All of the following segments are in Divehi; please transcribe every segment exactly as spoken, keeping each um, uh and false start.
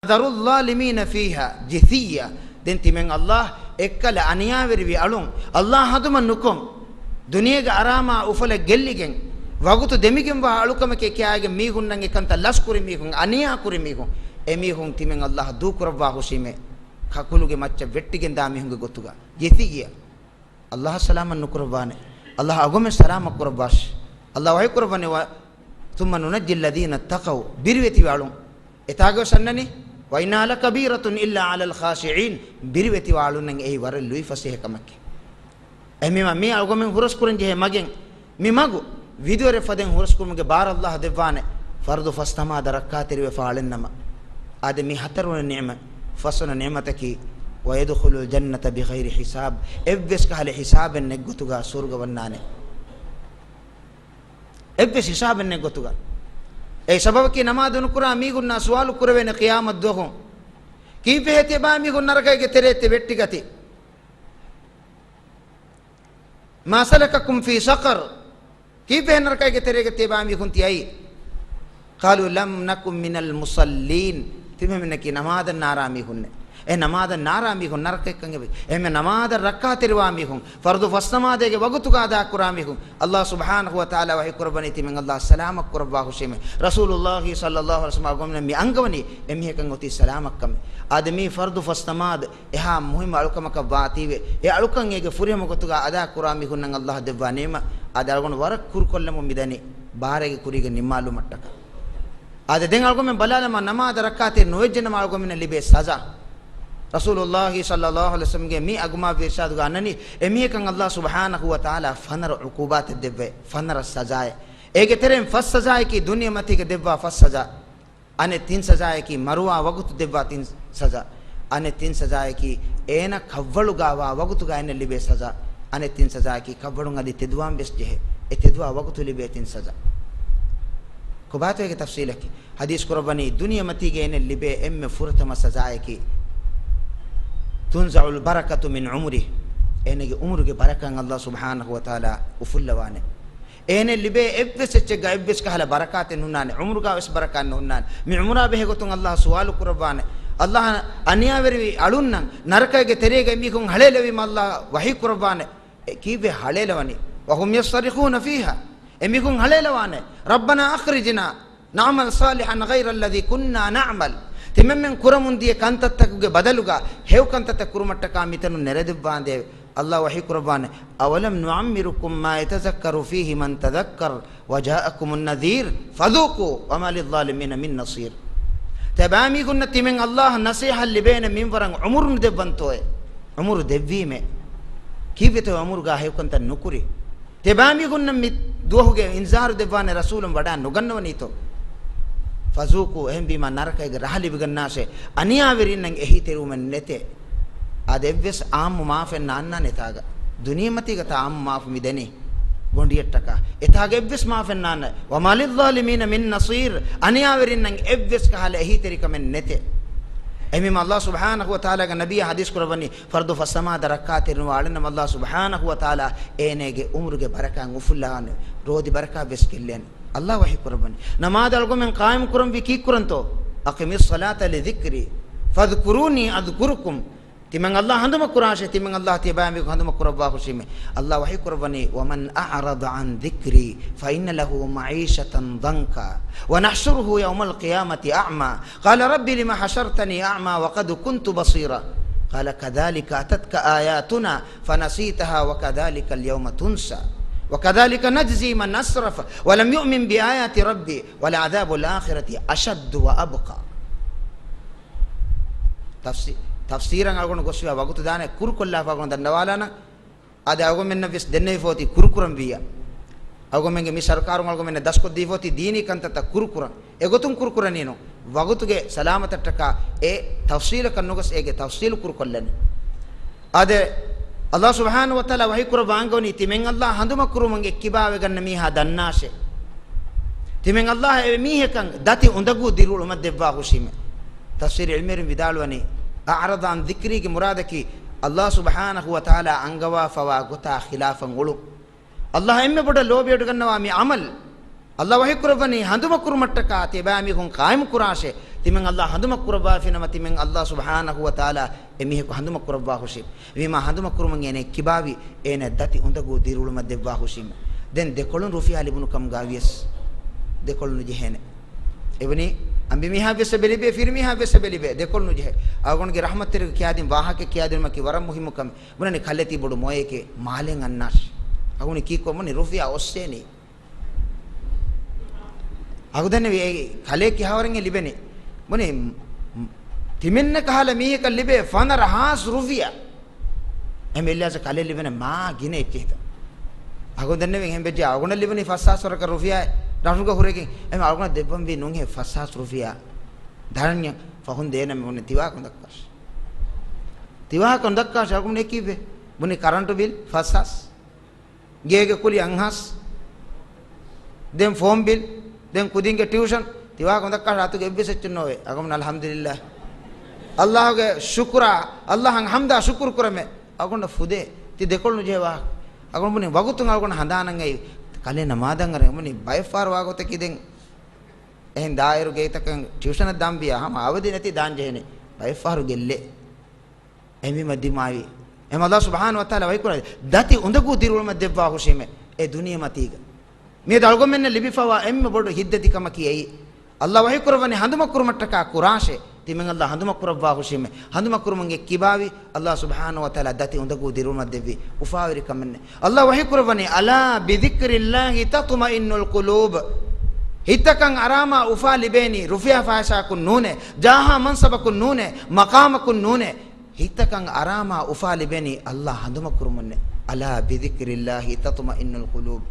ذروا الظالمين فيها جثيا. ދެން ތިމެން އައްލާހް އެއްކަލަ އަނިޔާވެރިވި އަޅުން އައްލާހް ހަނދުމަ ނުކޮށް، ދުނިޔޭގެ އަރާމާ އުފަލެއް ގެއްލިގެން، ވަގުތު ދެމިގެންވާ އަޅުކަމެކޭ ކިޔާގެން މީހުންނަށް އެކަންތައް ލަސްކުރި މީހުން، އަނިޔާކުރި މީހުން، އެމީހުން ތިމެން އައްލާހް ދޫކުރައްވާ ހުށީމޭ، ކަކުލުގެ މައްޗަށް ވެއްޓިގެންދާ މީހުންގެ ގޮތުގަ. ޖެތިއްޔަ. އައްލާހް ސަލާމަތް ނުކުރައްވާނެ. އައްލާހް އަގުމެން ސަލާމަތް ކުރައްވާށި. އައްލާހް ވަޙީ ކުރައްވަނީ، ވަ-، ثم ننجي الذين اتقوا. ބިރުވެތިވި އަޅުން. އެތާގަވެސް އަންނަނީ، وإنها لكبيرة إلا على الخاشعين. ބިރުވެތިވާ އަޅުންނަށް އެއީ ވަރަށް ލުއިފަސޭހަ ކަމެކޭ. އެހެންވީމަ މީ އަޅުގަމެން ހުރަސްކުރަން ޖެހޭ މަގެއް، މި މަގު ވިދުވެރި ފަދައިން ހުރަސްކުރުމުގެ ބާރަށް އައްލާހް ދެއްވާނެ، ފަރުޟު ފަސް ނަމާދަށް ރައްކާތެރިވެފަ އަޅެންނަމަ. އާދެ، މީ ހަތަރުވަނަ ނިޢުމަތް، ފަސްވަނަ ނިޢުމަތަކީ، ويدخل الجنة بغير حساب. އެއްވެސް ކަހަލަ ހިސާބެއް ނެތްގޮތުގަ ސުވަރުގަ ވަންނާނެ. އެއްވެސް ހިސާބެއް ނެތްގޮތުގަ. އެ ސަބަބަކީ ނަމާދު ނުކުރާ މީހުންނާ ސުވާލު ކުރެވޭނެ ޤިޔާމަތް ދުވަހު. ކީއްވެހޭ ތިޔަބާ މީހުން ނަރަކައިގެ ތެރޭތެ ވެއްޓިގަތީ؟ ما سلككم في سقر؟ ކީއްވެހޭ ނަރަކައިގެ ތެރޭގަ ތިޔަބާ މީހުން ތިއައީ؟ قالوا لم نك من المصلين. ތިމަންމެންނަކީ ނަމާދަށް ނާރާ މީހުންނޭ. އެ ނަމާދަށް ނާރާ މީހުން ނަރަކައަށްކަން އެބަ. އެހެންމެ ނަމާދަށް ރައްކާތެރިވާ މީހުން، ފަރުޟު ފަސް ނަމާދެއްގެ ވަގުތުގަ އަދާކުރާ މީހުން، އައްލާހް ސުބްޙާނަހު ވަ ތަޢާލާ ވަޙީ ކުރައްވަނީ ތިމަން އައްލާހް ސަލާމަތް ކުރައްވާ ހުށީމޭ. ރަސޫލުއްލާހި ޞައްލައްލާހު ޢަލައިހި ވަސައްލަމަ އަޅުގަނޑުމެން މި އަންގަވަނީ އެމީހަކަށް އޮތީ ސަލާމަތްކަމެއް. އާދެ، މީ ފަރުޟު ފަސް ނަމާދު އެހާ މުހިއްމު އަޅުކަމަކަށް ވާތީވެ، އެ އަޅުކަން އޭގެ ފުރިހަމަ ގޮތުގަ އަދާ ކުރާ މީހުންނަށް އައްލާހް ދެއްވާ ނިޢުމަތް. އާދެ، އަޅުގަނޑު ވަރަށް ކުރުކޮށްލަމުން މިދަނީ ބާރައިގެ ކުރީގަ ނިންމާލުމަށްޓަކާ. އާދެ، ދެން އަޅުގަމެން ބަލާލަމާ، ނަމާދަށް ރައްކާތެރި ނުވެއްޖެނަމަ އަޅުގަމެންނަށް ލިބޭ ސަޒާ. ރަސޫލުއްލާހި ޞައްލައްލާހު ޢަލައިހި ވަސައްލަމްގެ މި އަގުމާވި އިރްޝާދުގަ އަންނަނީ، އެމީހަކަށް އައްލާހް ސުބްޙާނަހު ވަ ތަޢާލާ ފަނަރަ ޢުޤޫބާތެއް ދެއްވޭ، ފަނަރަ ސަޒާއެއް. އޭގެ ތެރެއިން ފަސް ސަޒާއަކީ ދުނިޔެމަތީގަ ދެއްވާ ފަސް ސަޒާ. އަނެއް ތިން ސަޒާއަކީ މަރުވާ ވަގުތު ދެއްވާ ތިން ސަޒާ. އަނެއް ތިން ސަޒާއަކީ އޭނަ ކަށްވަޅުގަ ވާ ވަގުތުގަ އޭނަ ލިބޭ ސަޒާ. އަނެއް ތިން ސަޒާއަކީ ކަށްވަޅުން އަދި ތެދުވާން ވެސް ޖެހޭ، އެ ތެދުވާ ވަގުތު ލިބޭ ތިން ސަޒާ. ކޮބާތޯ އޭގެ ތަފްޞީލަކީ؟ ޙަދީޘް ކުރައްވަނީ، ދުނިޔެމަތީގަ އޭނަ ލިބޭ އެންމެ ފުރަތަމަ ސަޒާއަކީ، تنزع البركة من عمره. އޭނަގެ ޢުމުރުގެ ބަރަކާތް އައްލާހް ސުބްޙާނަހު ވަ ތަޢާލާ އުފުއްލަވާނެ. އޭނަ ލިބޭ އެއްވެސް އެއްޗެއްގަ އެއްވެސް ކަހަލަ ބަރަކާތެއް ނުހުންނާނެ. ޢުމުރުގަ ވެސް ބަރަކާތް ނުހުންނާނެ. މި ޢުމުރާ ބެހޭ ގޮތުން އައްލާހް ސުވާލު ކުރައްވާނެ. އައްލާހް އަނިޔާވެރިވި އަޅުންނަށް ނަރަކައިގެ ތެރޭގަ އެމީހުން ހަޅޭލެވީމަ އައްލާހް ވަޙީ ކުރައްވާނެ. އެ ކީއްވެ ހަޅޭލަވަނީ؟ وهم يصطرخون فيها. އެމީހުން ހަޅޭލަވާނެ، ربنا أخرجنا نعمل صالحا غير الذي كنا نعمل. ތިމަންމެން ކުރަމުން ދިޔަ ކަންތައްތަކުގެ ބަދަލުގަ ހެޔޮ ކަންތައްތައް ކުރުމަށްޓަކާ މިތަނުން ނެރެދެއްވާނދޭވެ. އައްލާހް ވަޙީ ކުރައްވާނެ، أولم نعمركم ما يتذكر فيه من تذكر وجاءكم النذير فذوقوا وما للظالمين من نصير. ތިޔަބާ މީހުންނަށް ތިމަން އައްލާހް ނަޞޭޙަތް ލިބޭނެ މިންވަރަށް ޢުމުރު ނުދެއްވަންތޯއޭ؟ ޢުމުރު ދެއްވީމޭ. ކީއްވެތޯ ޢުމުރުގަ ހެޔޮކަންތައް ނުކުރީ؟ ތިޔަބާ މީހުންނަށް މި ދުވަހުގެ އިންޒާރު ދެއްވާނެ ރަސޫލުން ވަޑާ ނުގަންނަވަނީތޯ؟ فذوقوا، އެހެންވީމާ ނަރަކައިގެ ރަހަ ލިބިގަންނާށޭ، އަނިޔާވެރިންނަށް އެހީތެރިވުމެއް ނެތޭ. އާދެ، އެއްވެސް އާއްމު މާފެއް ނާންނާނެ އެތާގަ. ދުނިޔެމަތީގަތާ އާއްމު މާފު މިދެނީ ގޮނޑިއަށްޓަކާ. އެތާގަ އެއްވެސް މާފެއް ނާންނާނެ. وما للظالمين من نصير. އަނިޔާވެރިންނަށް އެއްވެސް ކަހަލަ އެހީތެރިކަމެއް ނެތޭ. އެހެންވީމާ އައްލާހް ސުބްޙާނަހު ވަ ތަޢާލާގެ ނަބިއްޔާ ޙަދީޘް ކުރައްވަނީ، ފަރުޟު ފަސް ނަމާދަށް ރައްކާތެރިނުވާ އަޅެންނަމަ އައްލާހް ސުބްޙާނަހު ވަ ތަޢާލާ އޭނަގެ ޢުމުރުގެ ބަރަކާތް އުފުއްލަވާނެ، ރޯދި ބަރަކާތް ވެސް ގެއްލޭނެ. އައްލާހް ވަޙީ ކުރައްވަނީ، ނަމާދު އަޅުގަމެން ޤާއިމު ކުރަންވީ ކީއްކުރަންތޯ؟ أقم الصلاة لذكري فاذكروني أذكركم. ތިމަން އައްލާހް ހަނދުމަ ކުރާށޭ، ތިމަން އައްލާހް ތިޔަބާ މީހުން ހަނދުމަ ކުރައްވާ ހުށީމޭ. އައްލާހް ވަޙީ ކުރައްވަނީ، ومن أعرض عن ذكري فإن له معيشة ضنكا ونحشره يوم القيامة أعمى قال رب لم حشرتني أعمى وقد كنت بصيرا قال كذلك أتتك آياتنا فنسيتها وكذلك اليوم تنسى وكذلك نجزي من أسرف ولم يؤمن بآيات ربه ولعذاب الآخرة أشد وأبقى. ތަފްސީ-، ތަފްސީރަށް އަޅުގަނޑު ގޮސްފިއްޔާ ވަގުތު ދާނެ، ކުރުކޮށްލާފަ އަޅުގަނޑު ދަންނަވާލާނަން. އާދެ، އަޅުގަމެންނަށް ވެސް ދެންނެވިފަ އޮތީ ކުރުކުރަން ވިއްޔާ. އަޅުގަމެންގެ މި ސަރުކާރުން އަޅުގަމެންނަށް ދަސްކޮށްދީފަ އޮތީ ދީނީ ކަންތައްތައް ކުރުކުރަން. އެގޮތުން ކުރުކުރަނީ ނޫން. ވަގުތުގެ ސަލާމަތަށްޓަކާ އެ ތަފްސީލަކަށް ނުގޮސް އޭގެ ތަފްސީލު ކުރުކޮށްލަނީ. އާދެ، އައްލާހް ސުބްޙާނަހު ވަ ތަޢާލާ ވަޙީ ކުރައްވާ އަންގަވަނީ، ތިމެން އައްލާހް ހަނދުމަ ކުރުމުން އެއްކިބާވެގަންނަ މީހާ ދަންނާށޭ. ތިމެން އައްލާހް އެ މީހަކަށް ދަތި އުނދަގޫ ދިރިއުޅުމަށް ދެއްވާ ހުށީމޭ. ތަފްސީރު ޢިލްމުވެރިން ވިދާޅުވަނީ، أعرض عن ذكري ގެ މުރާދަކީ، އައްލާހް ސުބްޙާނަހު ވަ ތަޢާލާ އަންގަވާފަވާ ގޮތާ ޚިލާފަށް އުޅުން. އައްލާހް އެންމެ ބޮޑަށް ލޯބިވެޑިގަންނަވާ މި ޢަމަލު. އައްލާހް ވަޙީ ކުރައްވަނީ ހަނދުމަ ކުރުމަށްޓަކާ ތިޔަބާ މީހުން ޤާއިމު ކުރާށޭ. ތިމެން އައްލާ ހަނދުމަ ކުރައްވާފިނަމަ، ތިމެން އައްލާ ސުބްޙާނަހޫ ވަތަޢާލާ އެ މީހަކު ހަނދުމަ ކުރައްވާ ހުށީމެ. ވީމާ ހަނދުމަ ކުރުމުން އޭނަ ކިބާވި، އޭނަ ދަތި އުނދަގޫ ދިރިއުޅުމަށް ދެއްވާ ހުށީމެ. ދެން ދެކޮޅުން ރުފިޔާ ލިބުނު ކަމުގައި ވިޔަސް ދެކޮޅު ނުޖެހޭނެ. އެވަނީ އަނބިމީހާ ވެސް އެބަ ލިބޭ، ފިރިމީހާ ވެސް އެބަ ލިބޭ، ދެކޮޅު ނުޖެހޭ. އަޅުގަނޑުގެ ރަޙްމަތްތެރި ކިޔާދިން ވާހަކަ ކިޔާދިނުމަކީ ވަރަށް މުހިއްމު ކަމެއް. ބުނަނީ ކަލޭ ތިބޮޑު މޮޔައެކޭ މާލެއް އަންނާށި. އަގުނި ކީކޮށް ބުނި ރުފިޔާ އޮއްސޭނީ. އަގު ދެންނެވި އެ ކަލޭ ކިހާވަރެއް ލިބެނީ. ބުނި ތިމެންނަ ކަހަލަ މީހަކަށް ލިބޭ ފަނަރަ ހާސް ރުފިޔާ. އެމް އެލް އާސަ ކަލޭ ލިބެނެ މާ ގިނަ އެއްޗެހިތަ. އަގު ދެންނެވި އެހެން ވެއްޖެ އަގުނަ ލިބުނީ ފަސް ހާސް ވަރަކަށް ރުފިޔާ ރަށުގަ ހުރެގެން. އެމް އަގުނަ ދެއްވަން ވީ ނުހޭ ފަސް ހާސް ރުފިޔާ. ދަރަންޏަށް ފަހުން ދޭނަމެ ބުނި ތިވާކޮން ދައްކާށި. ތިވާކޮން ދައްކާށި އަގުނަ ކީއްވެ؟ ބުނި ކަރަންޓު ބިލް ފަސް ހާސް. ގޭގެ ކުލި އަށް ހާސް، ދެން ފޯން ބިލް، ދެން ކުދިންގެ ޓިއުޝަން، ތިވާ ކޮންދައްކާ ރާތުގެ އެއްވެސް އެއްޗެއް ނޯވޭ. އަގަމުން އަލްޙަމްދުލިއްލާ. އައްލާހުގެ ޝުކުރާ، އައްލާހަށް ޙަމްދާ ޝުކުރު ކުރަމޭ. އަގުން ފުދޭ. ތި ދެކޮޅު ނުޖެހޭ ވާހަކަ. އަގުން ބުނި ވަގުތުން އަގުން ހަނދާނަށް އައި ކަލޭ ނަމާދަށް އަރަން ބުނި ބައެއް ފަހަރު ވާގޮތަކީ ދެން އެހެން ދާއިރު ގޭތަކަށް ޓިއުޝަނަށް ދާން ވިޔާ ހަމަ އަވަދި ނެތި ދާން ޖެހެނީ. ބައެއް ފަހަރު ގެއްލޭ. އެމީ މަދިމާވި. އެމަ އައްލާ ސުބްޙާނަހު ވަތަޢާލާ ވަޙީ ކުރާ، ދަތި އުނދަގޫ ދިރިއުޅުމަށް ދެއްވާ ހުށީމެ އެ ދުނިޔެމަތީގަ. މިއަދު އަޅުގަނޑުމެންނަށް ލިބިފަވާ އެންމެ ބޮޑު ހިތްދަތިކަމަކީ އެއީ. އައްލާ ވަޙީ ކުރައްވަނީ ހަނދުމަ ކުރުމަށްޓަކާ ކުރާށޭ. ތިމެން އައްލާ ހަނދުމަ ކުރައްވާ ހުށީމެ. ހަނދުމަ ކުރުމުން އެ ކިބާވި އައްލާ ސުބްޙާނަހު ވަތަޢާލާ ދަތި އުނދަގޫ ދިރިއުޅުމަށް ދެއްވި އުފާވެރި ކަމެއް ނެތް. އައްލާ ވަޙީ ކުރައްވަނީ، "ألا بذكر الله تطمئن القلوب." ހިތްތަކަށް އަރާމާ އުފާ ލިބޭނީ ރުފިޔާ ފައިސާއަކުން ނޫނޭ، ޖާހާ މަންސަބަކުން ނޫނޭ، މަޤާމަކުން ނޫނޭ. ހިތްތަކަށް އަރާމާ އުފާ ލިބެނީ އައްލާ ހަނދުމަ ކުރުމުންނޭ. "ألا بذكر الله تطمئن القلوب."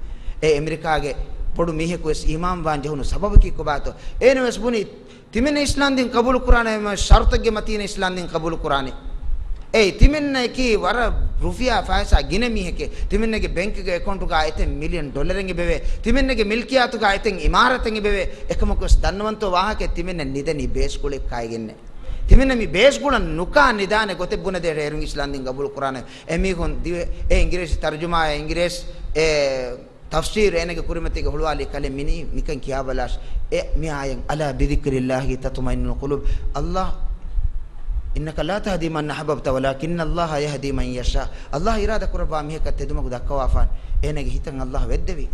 އެ އެމެރިކާގެ ބޮޑު މީހަކު ވެސް އީމާންވާން ޖެހުނު ސަބަބަކީ ކޮބާތޯ؟ އޭނަ ވެސް ބުނީ، ތިމެން އިސްލާމް ދީން ޤަބޫލު ކުރާނެ ޝަރުޠެއްގެ މަތީން އިސްލާމް ދީން ޤަބޫލު ކުރާނެ. އޭ، ތިމެންނަކީ ވަރަށް ރުފިޔާ ފައިސާ ގިނަ މީހެކޭ. ތިމެންނަގެ ބެންކްގެ އެކައުންޓުގަ އެތެއް މިލިއަން ޑޮލަރެއް އެބެވޭ. ތިމެންނަގެ މިލްކިޔާތުގަ އެތެއް އިމާރާތެއް އެބެވޭ. އެކަމަކުވެސް ދަންނަވަންތޯ ވާހަކަ ތިމެންނަ ނިދަނީ ބޭސް ގުޅެއް ކާއިގެންނޭ. ތިމެންނަ މި ބޭސް ގުޅަން ނުކާ ނިދާނެ ގޮތެއް ބުނެދޭ އޭރުން އިސްލާމް ދީން ޤަބޫލު ކުރާނެ. އެމީހުން ދިވެ-، އެ އިނގިރޭސި ތަރުޖުމާއާ އިނގިރޭސި އެ ތަފްސީރު އޭނަގެ ކުރިމަތީގަ ހުޅުވާލީ ކަލޭ މިނީ ނިކަން ކިޔާބަލާށި. އެ މި އާޔަތް، "ألا بذكر الله تطمئن القلوب." އައްލާ، "إنك لا تهدي من أحببت ولكن الله يهدي من يشاء." އައްލާ އިރާދަ ކުރައްވާ މީހަކަށް ތެދުމަގު ދައްކަވާފާނެ. އޭނަގެ ހިތަށް އައްލާ ވެއްދެވި.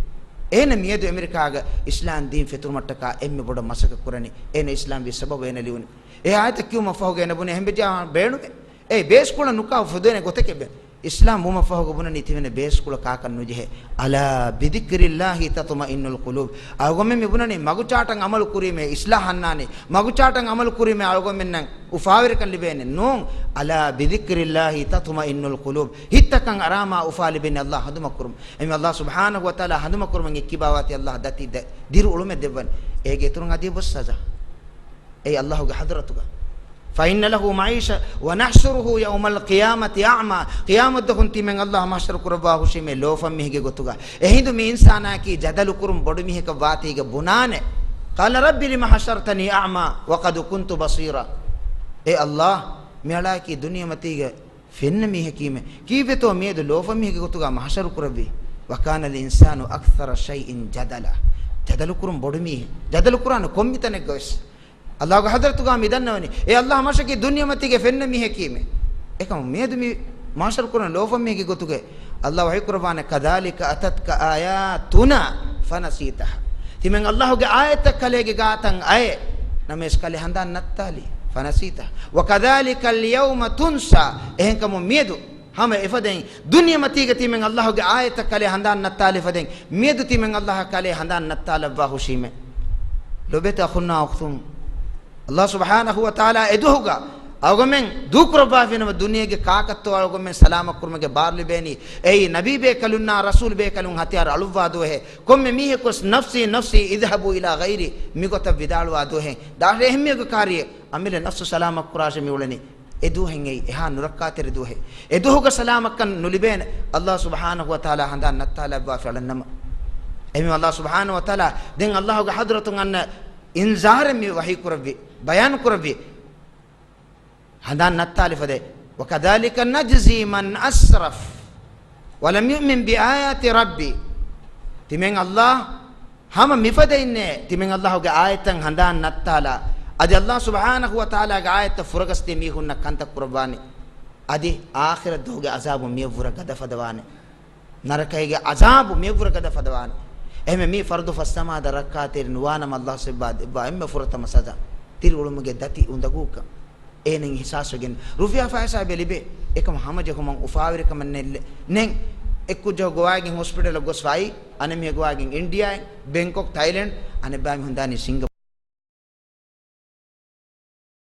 އޭނަ މިއަދު އެމެރިކާގަ އިސްލާމް ދީން ފެތުރުމަށްޓަކާ އެންމެ ބޮޑަށް މަސައްކަތް ކުރަނީ. އޭނަ އިސްލާމް ވީ ސަބަބު އޭނަ ލިޔުނީ. އެ އާޔަތަށް ކިޔުމަށް ފަހުގަ އޭނަ ބުނީ އެހެން ވެއްޖެ ބޭނުމޭ. އޭ ބޭސް ގުޅަން ނުކާ ފުދޭނެ ގޮތެކޭ ބޭ. އިސްލާމް ވުމަށް ފަހުގަ ބުނަނީ ތިމެން ބޭސް ގުޅަ ކާކަށް ނުޖެހޭ. "ألا بذكر الله تطمئن القلوب." އަޅުގަމެން މި ބުނަނީ މަގުޗާޓަށް އަމަލު ކުރީމޭ އިސްލާހް އަންނާނީ. މަގުޗާޓަށް އަމަލު ކުރީމޭ އަޅުގަމެންނަށް އުފާވެރިކަން ލިބޭނެ. ނޫން. "ألا بذكر الله تطمئن القلوب." ހިތްތަކަށް އަރާމާ އުފާ ލިބެނީ އައްލާ ހަނދުމަ ކުރުމުން. އެމީ އައްލާ ސުބްޙާނަހު ވަތަޢާލާ ހަނދުމަ ކުރުމުން އެ ކިބާވާތީ އައްލާ ދަތި ދަ-، ދިރިއުޅުމެއް ދެއްވަން. އޭގެ އިތުރުން އަދި އެބަ ސަޒާ. އެއީ އައްލާހުގެ ޙަޟްރަތުގަ. "فإن له معيشة ونحشره يوم القيامة أعمى." ޤިޔާމަތްދުވަހުން ތިމެން އައްލާހު މަޙްޝަރު ކުރައްވާ ހުށީމޭ ލޯފަން މީހެއްގެ ގޮތުގަ. އެހިނދު މި އިންސާނާއަކީ ޖަދަލު ކުރުން ބޮޑު މީހަކަށް ވާތީގަ ބުނާނެ. "قال رب لم حشرتني أعمى وقد كنت بصيرا." އޭ އައްލާ، މިއަޅާއަކީ ދުނިޔެމަތީގަ ފެންނަ މީހަކީމެ. ކީއްވެތޯ މިއަދު ލޯފަން މީހެއްގެ ގޮތުގަ މަޙްޝަރު ކުރެއްވީ؟ "وكان الإنسان أكثر شيء جدلا." ޖަދަލު ކުރުން ބޮޑު މީހެއް. ޖަދަލު ކުރާނެ ކޮންމެ ތަނެއްގަވެސް. އައްލާހުގެ ޙަޟްރަތުގަ މި ދަންނަވަނީ. އޭ އައްލާ، މަށަކީ ދުނިޔެމަތީގެ ފެންނަ މީހަކީމެ. އެކަމު މިއަދު މި މަޙްޝަރު ކުރަން ލޯފަން މީހެއްގެ ގޮތުގަ އައްލާ ވަޙީ ކުރައްވާނެ، "كذلك أتتك آياتنا فنسيتها." ތިމެން އައްލާހުގެ އާޔަތްތައް ކަލޭގެ ގާތަށް އައޭ. ނަމަވެސް ކަލޭ ހަނދާން ނައްތާލި. "فنسيتها وكذلك اليوم تنسى." އެހެންކަމުން މިއަދު ހަމަ އެފަދައިން ދުނިޔެމަތީގަ ތިމެން އައްލާހުގެ އާޔަތްތައް ކަލޭ ހަނދާން ނައްތާލި ފަދައިން މިއަދު ތިމެން އައްލާހަށް ކަލޭ ހަނދާން ނައްތާލައްވާ ހުށީމެ. ލޮބެތި އަޚުންނާ އުޚްތުން، އައްލާ ސުބްޙާނަހު ވަތަޢާލާ އެދުވަހުގަ އަޅުގަމެން ދޫކުރައްވާފިނަމަ ދުނިޔޭގެ ކާކަށްތޯ އަޅުގަމެން ސަލާމަތްކުރުމުގެ ބާރު ލިބޭނީ؟ އެއީ ނަބީބޭކަލުންނާ ރަސޫލުބޭކަލުން ހަތިޔާރު އަޅުއްވާ ދުވަހެއް. ކޮންމެ މީހަކުވެސް "نفسي نفسي اذهبوا إلى غيري" މިގޮތަށް ވިދާޅުވާ ދުވަހެއް. ދާށޭ އެހެންމީހަކު ކާރިއެއް އަމިއްލަ ނަފްސު ސަލާމަތްކުރާށޭ މިއުޅެނީ. އެ ދުވަހެއް އެއީ އެހާ ނުރައްކާތެރި ދުވަހެއް. އެ ދުވަހުގަ ސަލާމަތްކަން ނުލިބޭނެ. އައްލާ ސުބްޙާނަހު ވަތަޢާލާ ހަނދާން ނައްތާލައްވާފި އަޅަންނަމަ. އެހެންވީމަ އައްލާ ސުބްޙާނަހު ވަތަޢާލާ ދެން އައްލާހުގެ ޙަޟްރަތުން އަންނަ އިންޒާރެއް މި ވަޙީ ކުރެއްވި، ބަޔާން ކުރެއްވި. ހަނދާން ނައްތާލި ފަދައިން. "وكذلك نجزي من أسرف ولم يؤمن بآيات ربه." ތިމެން އައްލާ ހަމަ މިފަދައިންނޭ ތިމެން އައްލާހުގެ އާޔަތްތައް ހަނދާން ނައްތާލާ، އަދި ﷲ ސުބްޙާނަހޫ ވަތަޢާލާގެ އާޔަތްތައް ފުރަގަސްދޭ މީހުންނަށް ކަންތައް ކުރައްވާނެ. އަދި އާޚިރަތް ދުވަހުގެ ޢަޒާބު މިއަށްވުރެ ގަދަ ފަދަވާނެ. ނަރަކައިގެ ޢަޒާބު މިއަށްވުރެ ގަދަ ފަދަވާނެ. އެހެންވެ މީ ފަރުޟު ފަސްނަމާދަށް ރައްކާތެރި ނުވާނަމަ ﷲ ސެއްވާ ދެއްވާ އެންމެ ފުރަތަމަ ސަޒާ. ތިރި އުޅުމުގެ ދަތި އުނދަގޫކަން. އޭނަ އިޙްސާސްވެގެން ރުފިޔާ ފައިސާ އެބަ ލިބޭ. އެކަމަށް ހަމަޖެހުމަށް އުފާވެރިކަމެއް ނެއްލެ-، ނެތް. އެއްކުއްޖަކު ގޮވާގެން ހޮސްޕިޓަލަށް ގޮސްފައި، އަނެއް މީހަކު ގޮވާގެން އިންޑިއާއިން، ބެންކޮކް، ތައިލެންޑް، އަނެއްބައި މީހުން ދާނީ ސިންގަ